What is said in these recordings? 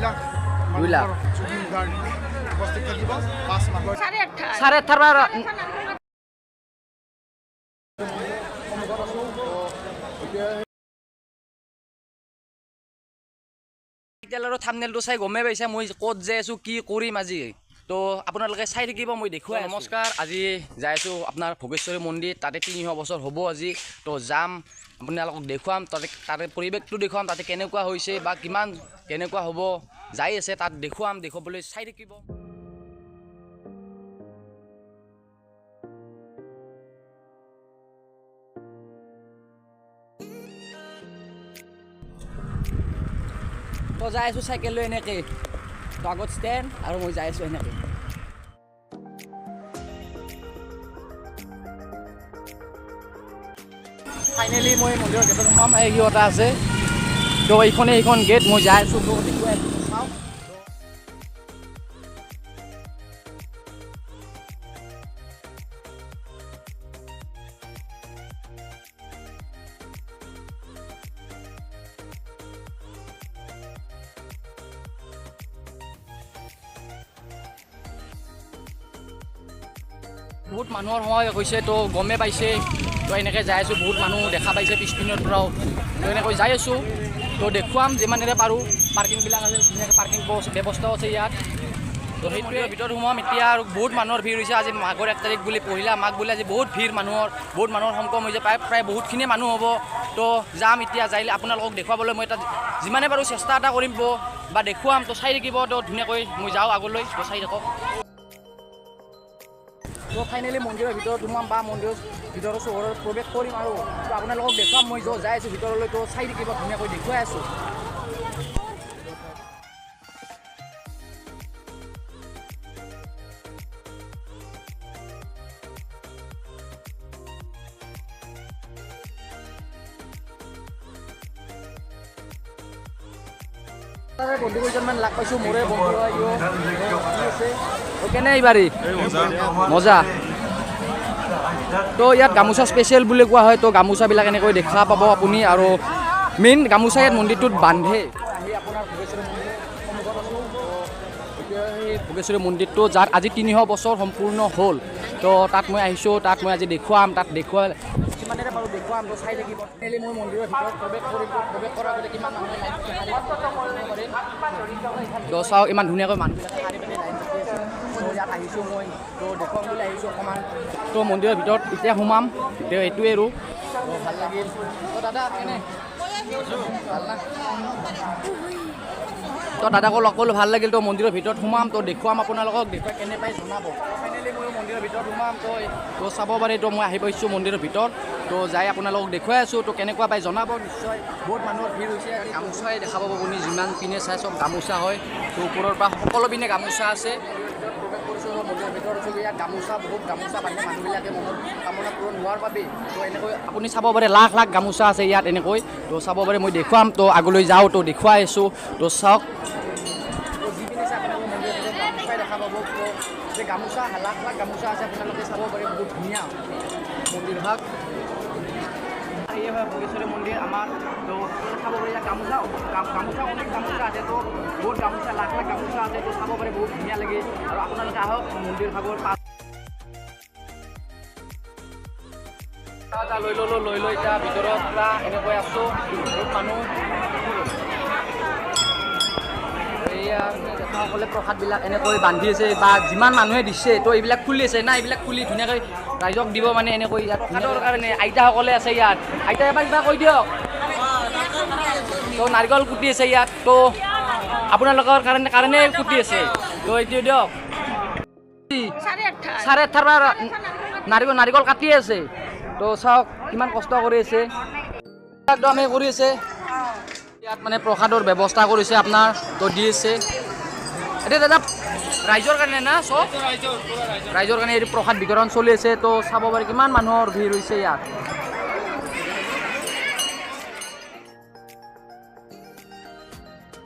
2 লাখ। 2 লাখ। জুবিন গাৰ্গ উপস্থিত থাকিব 5 মাহ। 8:30। 8:30ৰ পৰা। সন্মুখত আছোঁ এতিয়া। এতিয়ালৈ আৰু থামনেলটো চাই গমেই পাইছে মই ক'ত যাই আছোঁ, কি কৰিম আজি। তো আপোনালোকে চাই থাকিব, মই দেখুৱাই। নমস্কাৰ, আজি যাই আছোঁ আপোনাৰ ভোগেশ্বৰী মন্দিৰ। তাতে 300 বছৰ হ'ব আজি। তো যাম, আপোনালোকক দেখুৱাম, তাতে তাৰে পৰিৱেশটো দেখুৱাম, তাতে কেনেকুৱা হৈছে বা কিমান কেনেকুৱা হ'ব যাই আছে, তাত দেখুৱাম। দেখুৱাবলৈ চাই থাকিব। তো যাই আছোঁ চাইকেল লৈ এনেকৈ। তো আগত ষ্টেণ্ড আৰু মই যাই আছোঁ এনেকৈ। ফাইনেলি মই মন্দিৰৰ গেটত সোমাম। এই এটা আছে। তো এইখনে এইখন গেট, মই যাই আছোঁ, তো দেখুৱাই আছোঁ, চাওক। বহুত মানুহৰ সমাৱেশ হৈছে, তো গমেই পাইছে। তো এনেকৈ যাই আছোঁ, বহুত মানুহ দেখা পাইছে পিছপিনৰ পৰাও। তো এনেকৈ যাই আছোঁ, তো দেখুৱাম যিমানেৰে পাৰোঁ। পাৰ্কিংবিলাক আছে, ধুনীয়াকৈ পাৰ্কিং ব্যৱস্থাও আছে ইয়াত। তো সেইটোৱে, ভিতৰত সোমাম এতিয়া। আৰু বহুত মানুহৰ ভিৰ হৈছে আজি। মাঘৰ 1 তাৰিখ বুলি, পহিলা মাঘ বুলি আজি বহুত ভিৰ মানুহৰ, বহুত মানুহৰ সমাগম হৈছে। প্ৰায় প্ৰায় বহুতখিনি মানুহ হ'ব। তো যাম এতিয়া, যাইলে আপোনালোকক দেখুৱাবলৈ মই তাত যিমানে পাৰোঁ চেষ্টা এটা কৰিম বা দেখুৱাম। তো চাই থাকিব। তো ধুনীয়াকৈ মই যাওঁ আগলৈ, তো চাই থাকক। তো ফাইনেলি মন্দিৰৰ ভিতৰত সোমাম বা মন্দিৰৰ ভিতৰৰ চহৰত প্ৰৱেশ কৰিম আৰু তো আপোনালোকক দেখুৱাম। মই য'ত যাই আছোঁ ভিতৰলৈ, তো চাই থাকিব, ধুনীয়াকৈ দেখুৱাই আছোঁ। তাৰে বন্ধু কেইজনমান লগ পাইছোঁ, মোৰে বন্ধু হয় ইও। আছে তো। কেনে এইবাৰী মজা। তো ইয়াত গামোচা স্পেচিয়েল বুলি কোৱা হয়। তো গামোচাবিলাক এনেকৈ দেখা পাব আপুনি আৰু মেইন গামোচা ইয়াত মন্দিৰটোত বান্ধে। আহি আপোনাৰ ভোগেশ্বৰী মন্দিৰৰ সন্মুখত আছোঁ। তো এতিয়া সেই ভোগেশ্বৰী মন্দিৰটো, যাৰ আজি 300 বছৰ সম্পূৰ্ণ হ'ল, তো তাত মই আহিছোঁ। তাত মই আজি দেখুৱাম, তাত দেখুৱাই যিমানেৰে পাৰোঁ দেখুৱাম। তো চাই থাকিব। ফাইনেলি মই মন্দিৰৰ ভিতৰত প্ৰৱেশ কৰিম। তো প্ৰৱেশ কৰাৰ আগতে কিমান মানুহে লাইন। তো চাওক, ইমান ধুনীয়াকৈ মানুহবিলাকে শাৰী পাতি লাইন পাতি আছে। তো ইয়াত আহিছোঁ মই, তো দেখুৱাম বুলি আহিছোঁ অকণমান। তো মন্দিৰৰ ভিতৰত এতিয়া সোমাম। এতিয়া এইটোৱে আৰু তো ভাল লাগিল। তো দাদা, কেনে ভাল না? তো দাদাকো লগ পালোঁ, ভাল লাগিল। তো মন্দিৰৰ ভিতৰত সোমাম, তো দেখুৱাম আপোনালোকক, দেখুৱাই কেনে পাই জনাব। ফাইনেলি ময়ো মন্দিৰৰ ভিতৰত সোমাম। তো তো চাব পাৰে, তো মই আহি পাইছোঁ মন্দিৰৰ ভিতৰত। তো যাই আপোনালোকক দেখুৱাই আছোঁ। তো কেনেকুৱা পাই জনাব নিশ্চয়। বহুত মানুহৰ ভিৰ হৈছে। গামোচাই দেখা পাব আপুনি, যিমান পিনে চাই চব গামোচা হয়। তো ওপৰৰ পৰা সকলো পিনে গামোচা আছে। মন্দিৰৰ ভিতৰত প্ৰৱেশ কৰিছোঁ। মন্দিৰৰ ভিতৰত আছোঁ। ইয়াত গামোচা, বহুত গামোচা বান্ধে মানুহবিলাকে মনৰ কামনা পূৰণ হোৱাৰ বাবে। তো এনেকৈ আপুনি চাব পাৰে, লাখ লাখ গামোচা আছে ইয়াত এনেকৈ। তো চাব পাৰে, মই দেখুৱাম। তো আগলৈ যাওঁ, তো দেখুৱাই আছোঁ। তো চাওক, তো যিপিনে চাই আপোনালোকে মন্দিৰৰ ভিতৰত গামোচাই দেখা পাব। তো যে গামোচা, লাখ লাখ গামোচা আছে, আপোনালোকে চাব পাৰে। বহুত ধুনীয়া মন্দিৰভাগ। এই হয় ভোগেশ্বৰী মন্দিৰ আমাৰ। তো চাব পাৰে, ইয়াত গামোচা গামোচা অনেক গামোচা আছে। তো বহুত গামোচা, লাখ লাখ গামোচা আছে। তো চাব পাৰে, বহুত ধুনীয়া লাগে। আৰু আপোনালোকে আহক মন্দিৰ ভাগৰ পাছ লৈ ল'লোঁ। লৈ লৈ এতিয়া ভিতৰত পূৰা এনেকৈ আছোঁ। বহুত মানুহ। এইয়া জেঠাসকলে প্ৰসাদবিলাক এনেকৈ বান্ধি আছে বা যিমান মানুহে দিছে, তো এইবিলাক খুলি আছে না, এইবিলাক খুলি ধুনীয়াকৈ ৰাইজক দিব। মানে এনেকৈ ইয়াত প্ৰসাদৰ কাৰণে আইতাসকলে আছে ইয়াত। আইতা, এবাৰ কিবা কৈ দিয়ক। তো নাৰিকল কুটি আছে ইয়াত। তো আপোনালোকৰ কাৰণে কুটি আছে। তো এইটো দিয়ক। 8:30। 8:30ৰ পৰা নাৰিকল নাৰিকল কাটি আছে। তো চাওক, কিমান কষ্ট কৰি আছে, একদম এই কৰি আছে। ইয়াত মানে প্ৰসাদৰ ব্যৱস্থা কৰিছে আপোনাৰ, তো দি আছে। এতিয়া দাদা, ৰাইজৰ কাৰণে না, চব ৰাইজৰ কাৰণে এইটো প্ৰসাদ বিতৰণ চলি আছে। তো চাব পাৰি, কিমান মানুহৰ ভিৰ হৈছে ইয়াত।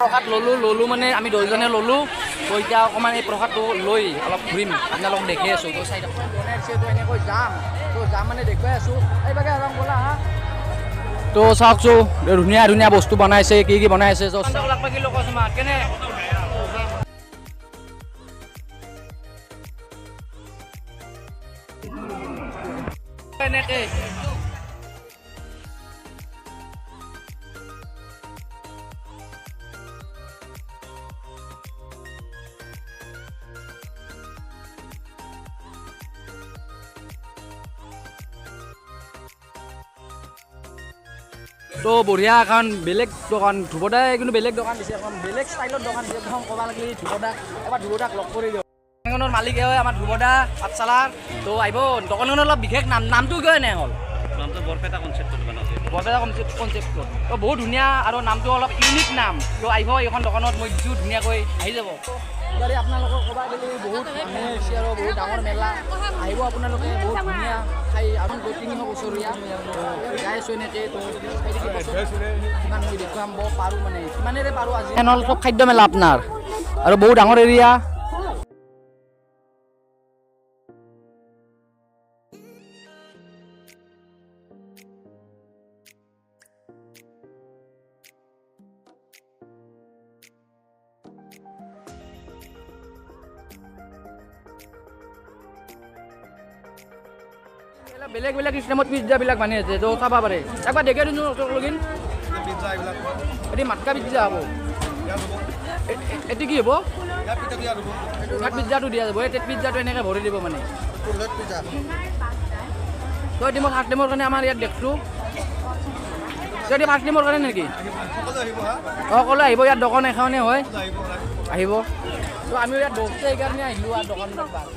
প্ৰসাদ ল'লোঁ। ল'লোঁ মানে আমি 10জনে ল'লোঁ। তো এতিয়া অকণমান এই প্ৰসাদটো লৈ অলপ ঘূৰিম, আপোনালোকক দেখি আছোঁ। তো চাই থাকক। বনাই আছে। তো এনেকৈ যাম, তো যাম মানে দেখুৱাই আছোঁ। এইভাগে আৰাম ব'লা হা। তো চাওকচোন, ধুনীয়া ধুনীয়া বস্তু বনাইছে, কি কি বনাই আছে। কেনে এনেকৈ। তো বঢ়িয়া এখন বেলেগ দোকান ধ্ৰুৱদাই কিন্তু বেলেগ দোকান দিছে, এখন বেলেগ ষ্টাইলত দোকান দিছে। একদম ক'ব লাগিলে ধ্ৰুৱদাক এবাৰ ধ্ৰুৱদাক লগ কৰি দিয়ক। দোকানখনৰ মালিক হয় আমাৰ ধ্ৰুৱদা পাঠশালাৰ। তো আহিব দোকানখনৰ অলপ বিশেষ নাম, নামটো কিয় এনে হ'ল? নামটো বৰপেটা কনচেপ্টত বনাইছে, বৰপেটা কনচেপ্টত। তো বহুত ধুনীয়া আৰু নামটো অলপ ইউনিক নাম। তো আহিব এইখন দোকানত, মই দিছোঁ ধুনীয়াকৈ আহি যাব। গাড়ী আপোনালোকক ক'ব গ'লে বহুত মানুহ হৈছে আৰু বহুত ডাঙৰ মেলা, আহিব আপোনালোকে, বহুত ধুনীয়া ঠাই। আৰু 300 বছৰীয়া যাই আছোঁ এনেকৈ। তো কিমান মই দেখুৱাম পাৰোঁ মানে কিমানেৰে পাৰোঁ আজি। এখন হ'ল চব খাদ্য মেলা আপোনাৰ আৰু বহুত ডাঙৰ এৰিয়া। বেলেগ বেলেগ চিষ্টেমত পিজ্জাবিলাক বনাই আছে, তো চাব পাৰে। একবাৰ দেখে দিছোঁ লগিন। এটি মাটকা পিজ্জা হ'ব, এটি কি হ'ব? ইয়াত পিজ্জাটো দিয়া যাব, এই পিজ্জাটো এনেকৈ ভৰি দিব মানে। তো এটি মই ফাৰ্ষ্ট টাইমৰ কাৰণে আমাৰ ইয়াত দেখছোঁ। এটি ফাৰ্ষ্ট টাইমৰ কাৰণে নেকি? সকলোৱে আহিব, ইয়াত দোকান এখনে হয়, আহিব। তো আমিও ইয়াত বস্তু সেইকাৰণে আহিলোঁ আৰু দোকানত একবাৰ।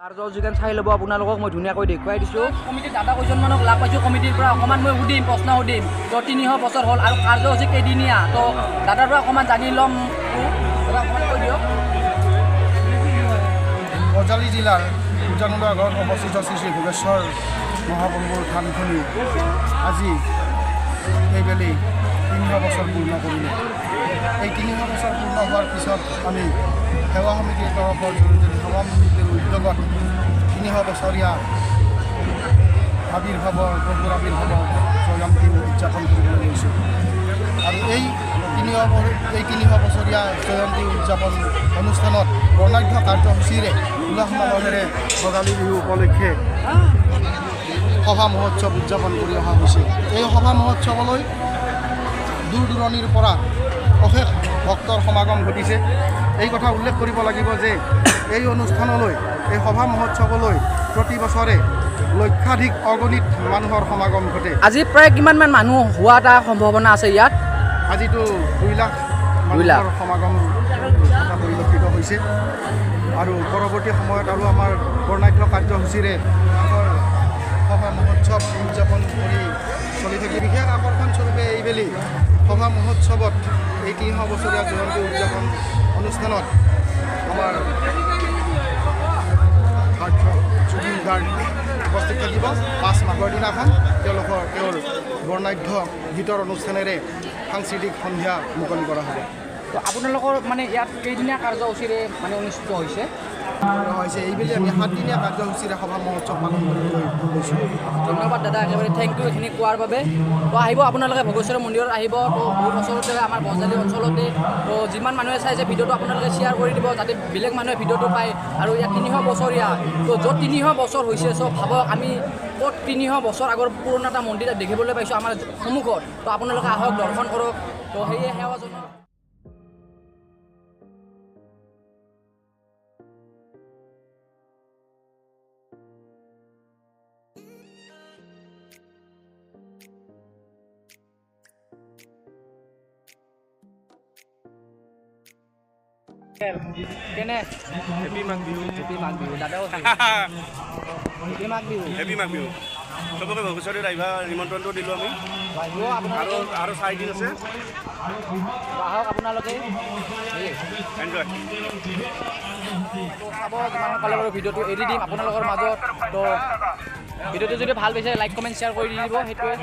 কাৰ্যসূচীখন চাই ল'ব আপোনালোকক মই ধুনীয়াকৈ দেখুৱাই দিছোঁ। কমিটিৰ দাদা কেইজনমানক লাভ পাইছোঁ, কমিটিৰ পৰা অকণমান মই সুধিম, প্ৰশ্ন সুধিম। তো 300 বছৰ হ'ল আৰু কাৰ্যসূচী কেইদিনীয়া, তো দাদাৰ পৰা অকণমান জানি ল'ম। দাদা অকণমান কৈ দিয়ক। বজালী জিলাৰ উজানন্দা গাঁৱত অৱস্থিত শ্ৰী শ্ৰী ভোগেশ্বৰ মহাপ্ৰভুৰ থানখনি আজি এইবেলি 300 বছৰ পূৰ্ণ কৰিলে। এই 300 বছৰ পূৰ্ণ হোৱাৰ পিছত আমি সেৱা সমিতিৰ তৰফৰ জৰিয়তে সেৱা সমিতিৰ উদ্যোগত 300 বছৰীয়া আৱিৰ্ভাৱৰ প্ৰভুৰ আৱিৰ্ভাৱৰ জয়ন্তী উদযাপন কৰিবলৈ লৈছোঁ। আৰু এই 300 বছৰীয়া জয়ন্তী উদযাপন অনুষ্ঠানত বৰ্ণাঢ্য কাৰ্যসূচীৰে উলহ মালহেৰে ভোগালী বিহু উপলক্ষে সভা মহোৎসৱ উদযাপন কৰি অহা হৈছে। এই সভা মহোৎসৱলৈ দূৰ দূৰণিৰ পৰা অশেষ ভক্তৰ সমাগম ঘটিছে। এই কথা উল্লেখ কৰিব লাগিব যে এই অনুষ্ঠানলৈ, এই সভা মহোৎসৱলৈ প্ৰতি বছৰে লক্ষাধিক অগণিত মানুহৰ সমাগম ঘটে। আজি প্ৰায় কিমানমান মানুহ হোৱা এটা সম্ভাৱনা আছে ইয়াত? আজিতো 2 লাখ মানুহৰ সমাগম পৰিলক্ষিত হৈছে। আৰু পৰৱৰ্তী সময়ত আৰু আমাৰ বৰ্ণাঢ্য কাৰ্যসূচীৰে সভা মহোৎসৱ উদযাপন কৰি চলি থাকে। বিশেষ আকৰ্ষণস্বৰূপে এইবেলি সভা মহোৎসৱত এই 300 বছৰীয়া জয়ন্তী উদযাপন অনুষ্ঠানত আমাৰ জুবিন গাৰ্গ উপস্থিত থাকিব। 5 মাঘৰ দিনাখন তেওঁৰ বৰ্ণাঢ্য গীতৰ অনুষ্ঠানেৰে সাংস্কৃতিক সন্ধিয়া মুকলি কৰা হ'ব। তো আপোনালোকৰ মানে ইয়াত কেইদিনীয়া কাৰ্যসূচীৰে মানে অনুষ্ঠিত হৈছে? এইবেলি আমি 7 দিনীয়া কাৰ্যসূচীৰে সভা মহোৎসৱ পালন কৰিবলৈ গৈছোঁ। ধন্যবাদ দাদা, একেবাৰে thank U এইখিনি কোৱাৰ বাবে। তো আহিব আপোনালোকে ভোগেশ্বৰ মন্দিৰত আহিব। তো বহুত ওচৰতে আমাৰ বজালী অঞ্চলতে। তো যিমান মানুহে চাইছে ভিডিঅ'টো আপোনালোকে শ্বেয়াৰ কৰি দিব যাতে বেলেগ মানুহে ভিডিঅ'টো পায়। আৰু ইয়াত 300 বছৰীয়া, তো য'ত 300 বছৰ হৈছে, চ' ভাবক আমি ক'ত 300 বছৰ আগৰ পুৰণা এটা মন্দিৰ দেখিবলৈ পাইছোঁ আমাৰ সন্মুখত। তো আপোনালোকে আহক, দৰ্শন কৰক। তো সেয়ে সেৱা জনাওক। কেনে হেপী মাঘ বিহু। হেপী মাঘ বিহু দাদাও। হেপী মাঘ বিহু। হেপী মাঘ বিহু চবকে ভৱিষ্যতে আহিবা নিমন্ত্ৰণটো দিলোঁ আমি। আহিব আপোনালোকে। আৰু 4 দিন আছে, আহক আপোনালোকে। এনজয়। তো চাব, যিমান সোনকালে বাৰু ভিডিঅ'টো এৰি দিম আপোনালোকৰ মাজত। তো ভিডিঅ'টো যদি ভাল পাইছে, লাইক, কমেণ্ট, শ্বেয়াৰ কৰি দি দিব, সেইটোৱে।